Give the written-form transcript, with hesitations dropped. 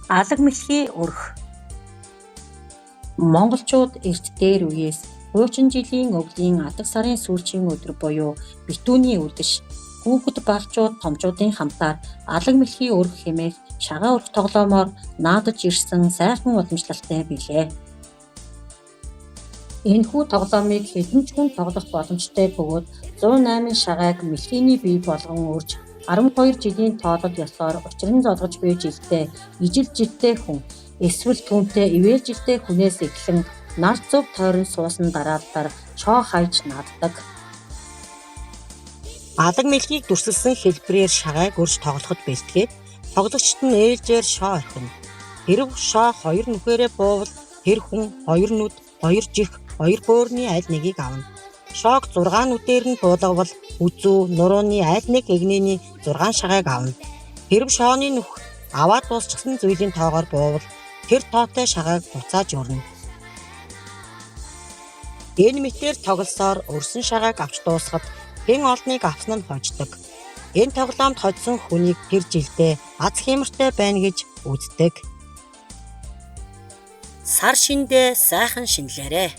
Алаг мэлхий өрх. Монголчууд эрт дээр үеэс хуучин жилийн өвлийн адаг сарын сүүлчийн өдөр буюу битүүний үдэш хүүхэд балчууд томчуудын хамтаар алаг мэлхий өрх хэмээх шагаа өрх тоглоомоор наадаж ирсэн сайхан уламжлалтай билээ. Энэхүү тоглоомыг хэдэн ч хүн тоглох боломжтой бөгөөд 108 шагааг мэлхийний бие болгон өрж 12 жилийн тоолол ёсоор учран золгож буй жилдээ ижил жидтэй хүн эсвэл түүнтэй ивээлжилтэй хүнээс эхлэн нар зөв тойрон суусан дарааллаар шоо хаяж нааддаг. Алаг мэлхийг дүрсэлсэн хэлбэрээр шагааг өрж тоглоход бэлтгээд тоглогчид нь ээлжээр шоо орхино. Хэрэв шоо хоёр нүхээрээ буувал тэр хүн хоёр нүд, хоёр чих, хоёр бөөрийн аль нэгийг авна. Шоог 6 нүдээр нь буулгавал хүзүү, нурууны аль нэг эгнээний 6 шагааг авна. Хэрэв шооны нүх аваад дуусчихсан зүйлийн тоогоор буувал тэр тоотой шагааг буцааж өрнө. Энэ мэтээр тоглосоор өрсөн шагааг авч дуусахад хэн олныг авсан нь хождог. Энэ тоглоомд хожсон хүнийг тэр жилдээ аз хиймортой байна гэж үздэг. Сар шинэдээ сайхан шинэлээрэй.